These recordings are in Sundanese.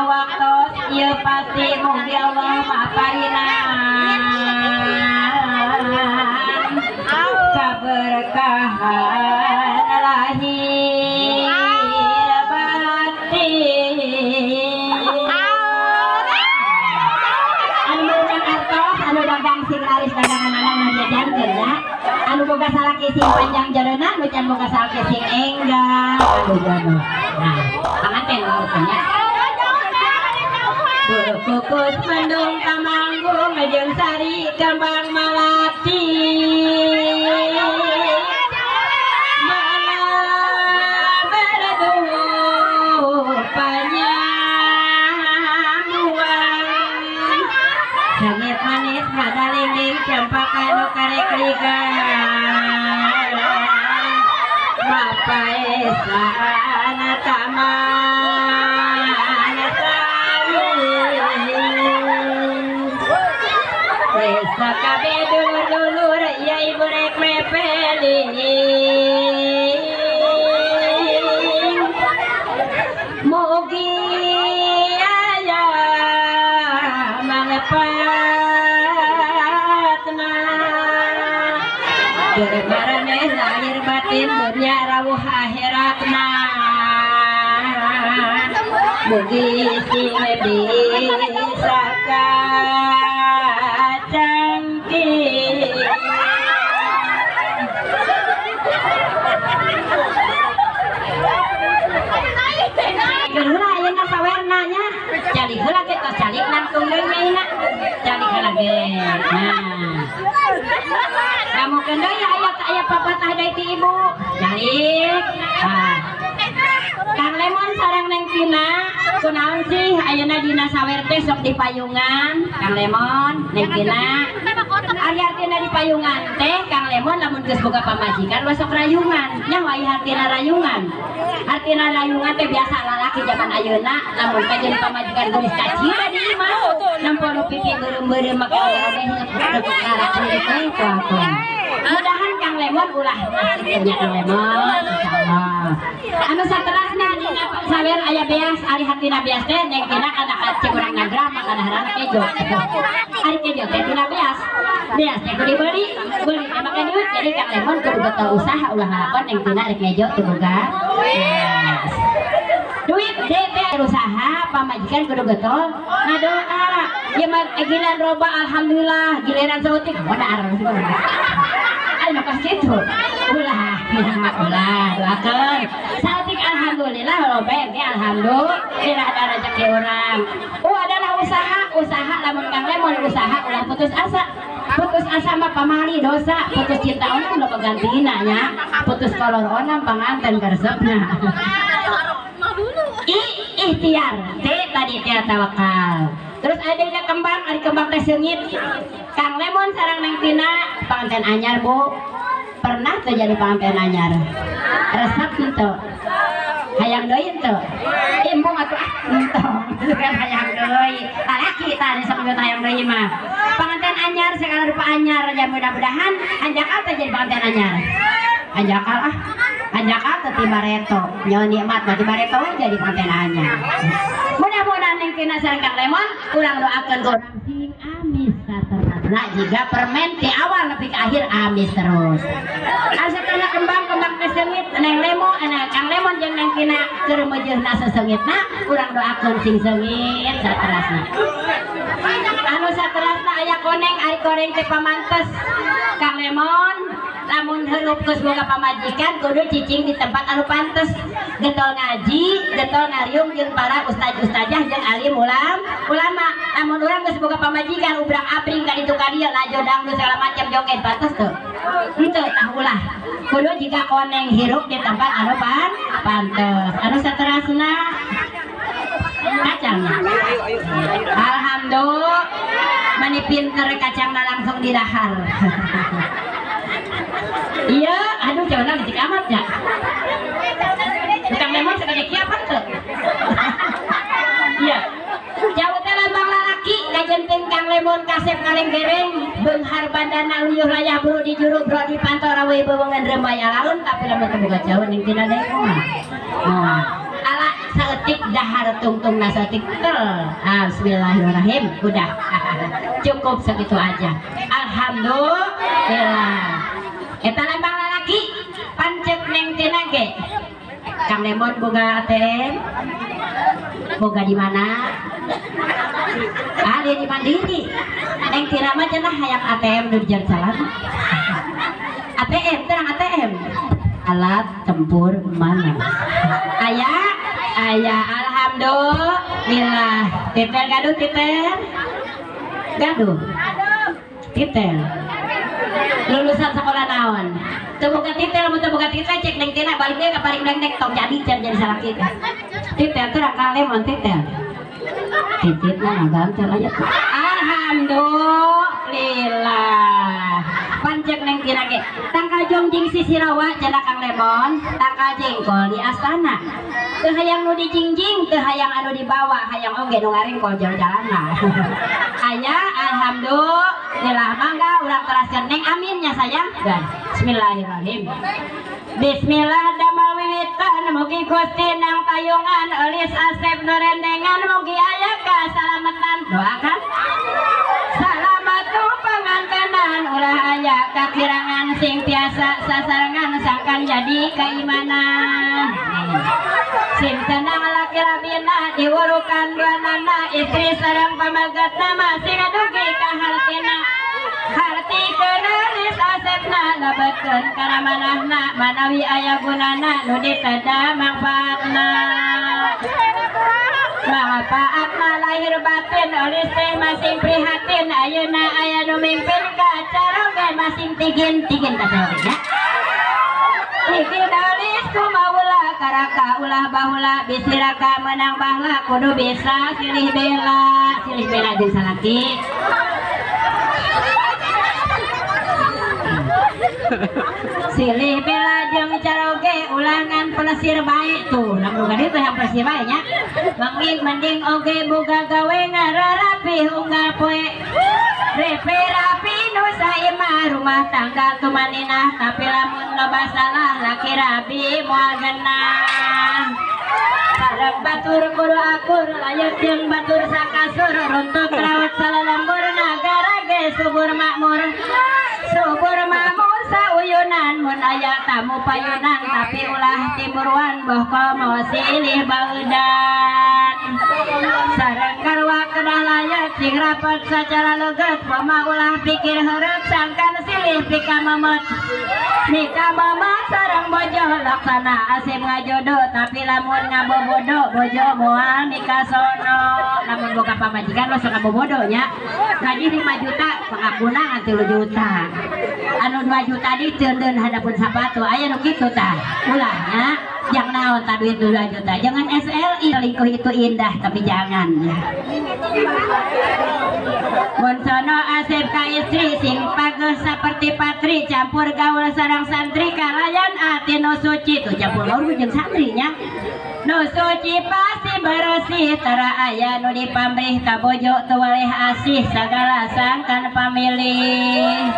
Dina waktos ieu pasti mugi Allah maparinan kaberkahan lahir batin. Anu meunang artos anu dagang sing laris dagangan anak ngajajankeun nya. Anu boga salaki sing panjang jadona, nu can boga salaki sing enggal anu jodoh. Nah, panganten urutnya. Bulu kukus mendung kamanggung jeung sari kembang malati. Malah berdu panyamuan. Sengit manis madalingling cempaka nu karek ligan. Mapaesana taman sari. Desa kabeh dulur-dulur ya ibu rek mepeling. Mugi aya mangepatna. Keur maraneh lahir batin dunya rawuh akhiratna. Mugi sing bisa kacangki. Heula ayeuna sawerna nya. Calik heula ge tos calik langsung deui nya ayeuna. Calik heula ge. Nah. Kamu deui aya papatah deui ti ibu. Calik. Nah. Kang Lemon sareng Neng Tina, kunaon sih ayeuna dina sawer teh sok di payungan. Kang Lemon, Neng Tina. Ari artina di payungan teh Kang Lemon lamun geus boga pamajikan we sok rayungan. Nya wae hartina rayungan. Artina rayungan teh biasa lalaki zaman ayeuna lamun kajeun pamajikan geulis kacida di imah. Nempo nu pipi beureum-beureum make oge-oge karak teh tuangkeun. Mudahan Kang Lemon ulah nya Kang Lemon insyaallah. Anu saterasna dina sawer aya beas ari hartina beas teh Neng Tina kana cek urang nagrama kana harana kejo. Ari kejo teh tina beas. Beas teh kudu dibeli, beuli teh make duit. Jadi Kang Lemon kudu getol usaha ulah ngalakon Neng Tina rek ngejo teu boga beas. Duit teh usaha pamajikan kudu getol ngadoa. Ieu mah giliran roba alhamdulillah, giliran saeutik modar. Ayo mah kitu. Ulah, ulah doakeun. Saeutik alhamdulillah loba ge alhamdulillah ada rezeki urang. Oh adalah usaha, usaha lamun Kang Lemon usaha ulah putus asa. Putus asa mah pamali dosa, putus cinta onam loba gantina nya, putus kolor onam panganten karesepna. I ikhtiar, T tadi teh tawakal. Terus ada dina kembang, ari kembang teh seungit. Kang Lemon sareng Neng Tina panganten anyar, Bu. Pernah teu jadi panganten anyar? Resep henteu? Hayang deui henteu? Embung atuh ah entong. Kan hayang deui. Lalaki tah sok hayang deui mah. Panganten anyar segala rupa anyar ya mudah-mudahan hanjakal teh jadi panganten anyar. Hanjakal ah. Hanjakal teh ti bareto. Nyawa nikmat mah ti bareto jadi panganten anyar. Mudah-mudahan Neng Tina sareng Kang Lemon urang doakeun ku urang sing amis saterasna jiga permen ti awal nepi ka akhir amis terus. Asa kana kembang-kembang teh seungit Neng Lemon, Kang Lemon jeung Neng Tina keur meujeuhna saseungitna urang doakeun sing seungit saterasna. Anu saterasna aya koneng ari koneng teh pamantes. Kang Lemon lamun heurup geus boga pamajikan kudu cicing di tempat anu pantes. Getol ngaji, getol ngariung jeung para ustaz-ustazah jeung alim ulama. Lamun urang geus boga pamajikan ubrak-abring ka ditu ka dieu lajo dangdut segala macam joget pantes teu? Henteu tah ulah. Kudu jiga koneng hirup di tempat anu pantes. Anu saterasna kacangnya. Alhamdulillah mani pinter kacangna langsung didahar. Iya, aduh jangan licik amat ya. Tukang lemon segede kieu apa tuh? Iya. Jauh teh lambang lalaki kajenting Kang Lemon kasep kaleng-gereng beunghar bandana luyuh layah buru di juru bro di pantau rawe bewengan rembaya laun tapi lamun teu boga jauh ning tina deui kumaha. Moal. Ala saeutik dahar tungtungna saeutik tel. Bismillahirrahmanirrahim. Udah. Cukup segitu aja. Alhamdulillah. Eta lambang lalaki pancet Neng Tina ge. Kang Lemon boga ATM? Boga di mana? Ah, dia di Mandiri. Neng Tina mah cenah hayang ATM nu di jalan. ATM, terang ATM. Alat tempur mana? Aya, aya, alhamdulillah. Titel gaduh titel? Gaduh. Titel. Lulusan sekolah naon? Teu boga titel, mun teu boga titel cek Neng Tina balik deui ka paling dengdek tong jadi can jadi salaki. Titel terang Kang Lemon titel. Tititna ngagantel aja. Alhamdulillah. Pancek Neng Tina ge tangkal jongjing sisirawa cenah Kang Lemon, tangkal jengkol di astana. Teu hayang nu dijingjing, teu hayang anu dibawa, hayang oge nu ngaringkol jero-jalana. Aya alhamdulillah mangga urang teraskeun Neng aminnya sayang. Bismillahirrahmanirrahim. Bismillah damel wiwitan mugi Gusti nang tayungan eulis asep nu rendengan mugi aya kasalametan. Doakan salamat tu pangantenan ulah aya kakirangan sing tiasa sasarengan sangkan jadi keimanan. Sing tenang laki labina diwurukan duanana istri sareng pamagatna masing dugi ka hartina. Harti keulis asepna lebetkeun kana manahna manawi aya gunana nu diteda mangfaatna. Manfaatna lahir batin eulis teh masing prihatin ayeuna aya nu mimpin ka caroge masing tigin tigin ka caroge nya. Tigin eulis kumaula karaka ulah bahula bisi raka menang bahla kudu bisa silih bela jeung salaki. Silih bela jeung caroge ulangan pelesir bae tuh lamun boga duit yang pelesir bae nya. Mending mending oge boga gawe ngararapih unggal poe. Repe rapi nu saimah rumah tangga tumaninah tapi lamun loba salah laki rabi moal genah. Sareng batur kudu akur layak jeung batur sakasur runtut rawat salalembur nagara ge subur makmur. Subur makmur sauyunan mun aya tamu payunan tapi ulah timuruan boh komo silih baudan. Sareng garwa kedah layak sing rapet sacara leget pama ulah pikir heureut sangkan silih pika memet. Nikah memet sareng bojo laksana asip ngajodo tapi lamun ngabobodo bojo moal mikasono. Lamun boga pamajikan lo sok ngabobodo nya. Gaji 5 juta pangakuna ngan 3 juta. Anu 2 juta diteundeun hadapun sapatu aya nu kitu tah. Ulah nya jang naon tah duit 2 juta. Jangan SLI selingkuh itu indah tapi jangan ya. Mun sono asep ka istri sing pageuh saperti patri campur gaul sareng santri kalayan ati nu suci tuh campur gaul jeung santri nya. Nu suci pasti bersih tara aya nu dipamrih ka bojo teu waleh asih sagala sangkan pamilih.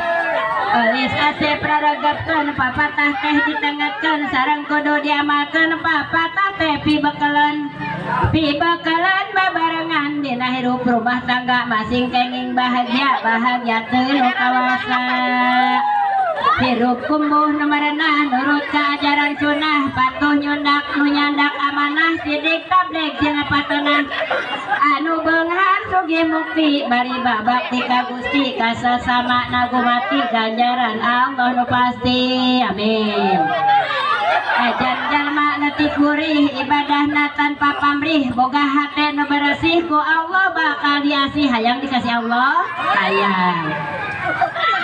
Eulis asep raregepkeun papatah teh ditengetkeun sareng kudu diamalkeun papatah teh pibekeleun. Pibekeleun babarengan dina hirup rumah tangga masing kenging bahagia bahagia teu nu kawasa. Hirup kumbuh nu merenah nurut ka ajaran sunnah patuh nyundak nu nyandak amanah sidik tablig jeung patenah anu beunghar sugih mukti bari babakti ka Gusti ka sasama nagumati ganjaran Allah nu pasti amin. Ajan jalma leutik gurih ibadahna tanpa pamrih boga hate nu beresih ku Allah bakal diasih hayang dikasih Allah hayang.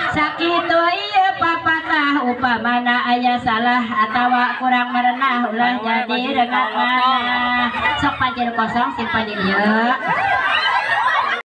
Sakitu ieu papatah upamana aya salah atawa kurang merenah ulah jadi rengat manah. Sok panjer kosong simpan di dieu.